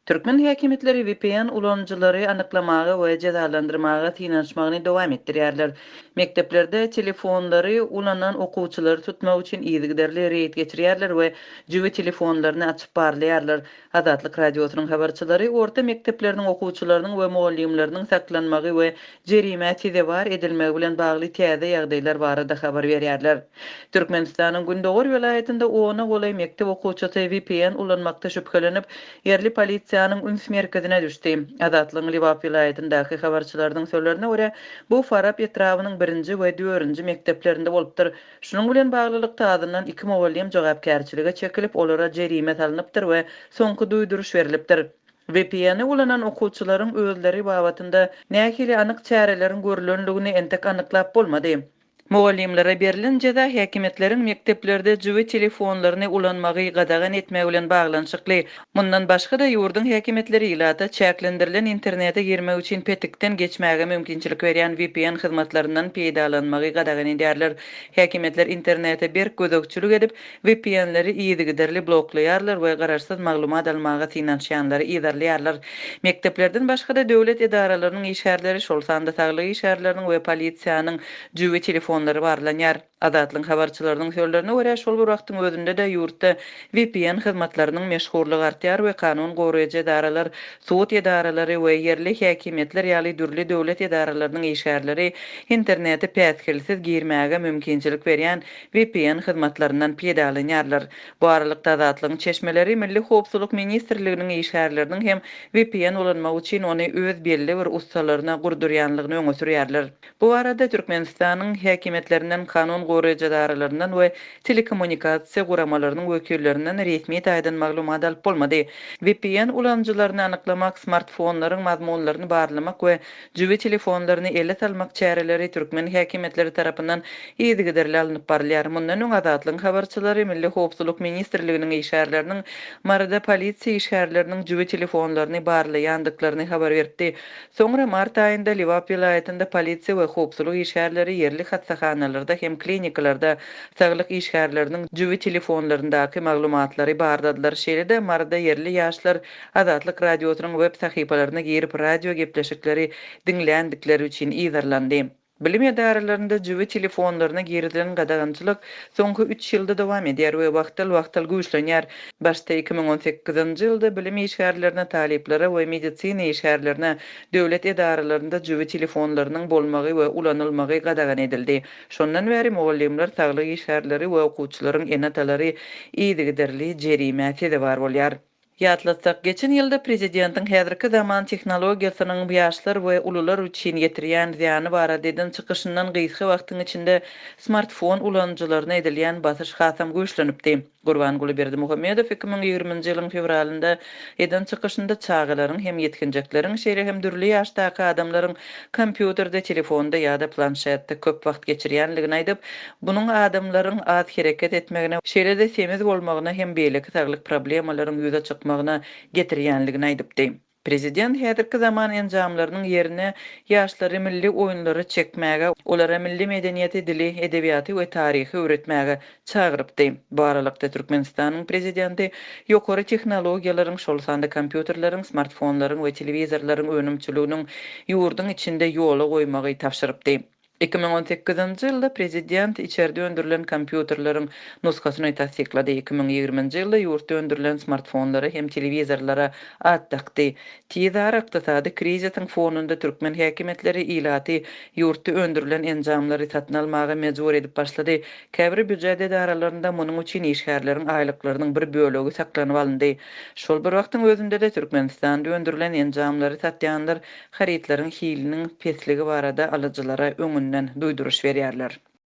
Türkmen häkimiýetleri vpn ulanyjylary anyklamaga we jezalandyrmaga synanyşmagyny dowam etdirýärler. Mekdeplerde telefonlary ulanan okuwçylary tutmak üçin yzygiderli reýd geçirýärler we jübi telefonlaryny açyp barlaýarlar. Azatlyk Radiosynyň habarçylary orta mekdepleriniň okuwçylarynyň we mugallymlarynyň saklanmagy we jerimä sezewar edilmegi bilen bagly täze ýagdaýlar barada habar berýärler. Türkmenistanyň gündogar welaýatynda ona golaý mekdep okuwçysy vpn ulanmakda şübhelenip, ýerli polisiýanyň üns merkezine düşdi. Azatlygyň Lebap welaýatyndaky habarçylarynyň sözlerine görä, bu Farap etrabynyň birinji we dördünji mekdeplerinde bolupdyr. Şunuň bilen baglylykda, azyndan iki mugallym jogapkärçilige çekilip, olara jerime salnypdyr we soňky duýduryş berlipdir. VPN-i ulanan okuwçylaryň özleri babatynda nähili anyk çäreleriň görlendigini entek anyklap bolmady. Mugallymlara berlen jeza häkimiýetleriň mekdeplerde jübi telefonlaryny ulanmagy gadagan etmegi bilen baglanyşykly. Mundan başga-da, ýurduň häkimiýetleri ilata çäklendirilen internete girmek üçin petikden geçmäge mümkinçilik berýän vpn hyzmatlaryndan peýdalanmagy gadagan edýärler. Häkimiýetler internete berk gözegçilik edip, VPN-leri yzygiderli bloklaýarlar we garaşsyz maglumat almaga synanyşýanlary yzarlaýarlar. Mekdeplerden başga-da döwlet edaralarynyň işgärleri, şol sanda saglyk işgärleriniň we polisiýanyň jübi telefonlary barlanýar. Azatlygyň habarçylarynyň sözlerine görä, şol bir wagtyň özünde-de ýurtda VPN hyzmatlarynyň meşhurlygy artýar we kanun goraýjy edaralar, sud edaralary we ýerli häkimiýetler ýaly dürli döwlet edaralarynyň işgärleri internete päsgelsiz girmäge mümkinçilik berýän VPN hyzmatlaryndan peýdalanýarlar. Bu aralykda Azatlygyň çeşmeleri Milli howpsuzlyk ministrliginiň işgärleriniň hem VPN ulanmak üçin ony öz belli bir ussalaryna gurdurýanlygyny öňe sürýärler. Bu barada Türkmenistanyň häkimiýetlerinden, kanun goraýjy edaralaryndan we telekommunikasiýa guramalarynyň wekillerinden resmi taýdan maglumat alyp bolmady. VPN ulanyjylaryny anyklamak, smartfonlaryň mazmunlaryny barlamak we Jübi telefonlaryny ele salmak çäreleri türkmen häkimiýetleri tarapyndan yzygiderli alnyp barylýar. Mundan öň Azatlygyň habarçylary Milli howpsuzlyk ministrliginiň işgärleriniň Maryda polisiýa işgärleriniň jübi telefonlaryny barlaýandyklaryny habar beripdi. Soňra mart aýynda Lebap welaýatynda polisiýa we howpsuzlyk işgärleri ýerli hassahanalarda hem klinikalarda saglyk işgärleriniň jübi telefonlaryndaky maglumatlary barladylar. Şeýle-de Maryda ýerli ýaşlar Azatlyk Radiosynyň web sahypalaryna girip radio gepleşikleri diňländikleri üçin yzarlandy. Bilim edaralarynda jübi telefonlaryna girizilen gadagançylyk soňky üç ýylda dowam edýär we wagtal-wagtal güýçlenýär. Başda 2018-nji ýylda bilim işgärlerine, talyplara we medisina işgärlerine döwlet edaralarynda jübi telefonlarynyň bolmagy we ulanylmagy gadagan edildi. Şondan bäri mugallymlar, saglyk işgärleri we okuwçylaryň ene-atalary yzygiderli jerimä sezewar bolýar. Ýatlatsak, geçen ýylda prezidentiň häzirki zaman tehnologiýasynyň ýaşlar we ulular üçin ýetirýän zyýany barada eden çykyşyndan gysga wagtyň içinde smartfon ulanyjylaryna edilýän basyş hasam güýçlenipdi. Gurbanguly Berdimuhamedow 2020-nji ýylyň fewralynda eden çykyşynda çagalaryň hem ýetginjekleriň, şeýle hem dürli ýaşdaky adamlaryň kompýuterde, telefonda ýa-da planşetde köp wagt geçirýänligini aýdyp, Munuň adamlaryň az hereket etmegine, şeýle-de semiz bolmagyna hem beýleki saglyk problemalaryň ýüze çykmagyna getirýänligini aýdypdy. Prezident häzirki zaman enjamlarynyň ýerine ýaşlary milli oýunlara çekmäge, olara milli medeniýeti, dili, edebiýaty we taryhy öwretmäge çagyrypdy. Bu aralykda, Türkmenistanyň prezidenti ýokary tehnologiýalaryň, şol sanda kompýuterleriň, smartfonlaryň we telewizorlaryň önümçiliginiň ýurduň içinde ýola goýmagy tabşyrypdy. 2018-nji ýylda prezident içerde öndürilen kompýuterleriň nusgasyny tassyklady, 2020-nji ýylda ýurtda öndürilen smartfonlara hem telewizorlara at dakdy. Tizara ykdysady krizisiň fonunda türkmen häkimiýetleri ilaty ýurtda öndürilen enjamlary satyn almaga mejbur edip başlady. Käbir býujet edaralarynda munuň üçin işgärleriň aýlyklarynyň bir bölegi saklanyp alyndy. Şol bir wagtyň özünde-de Türkmenistanda öndürilen enjamlary satýanlar harytlaryň hiliniň pesligi barada alyjylara öňünden duýduryş berýärler.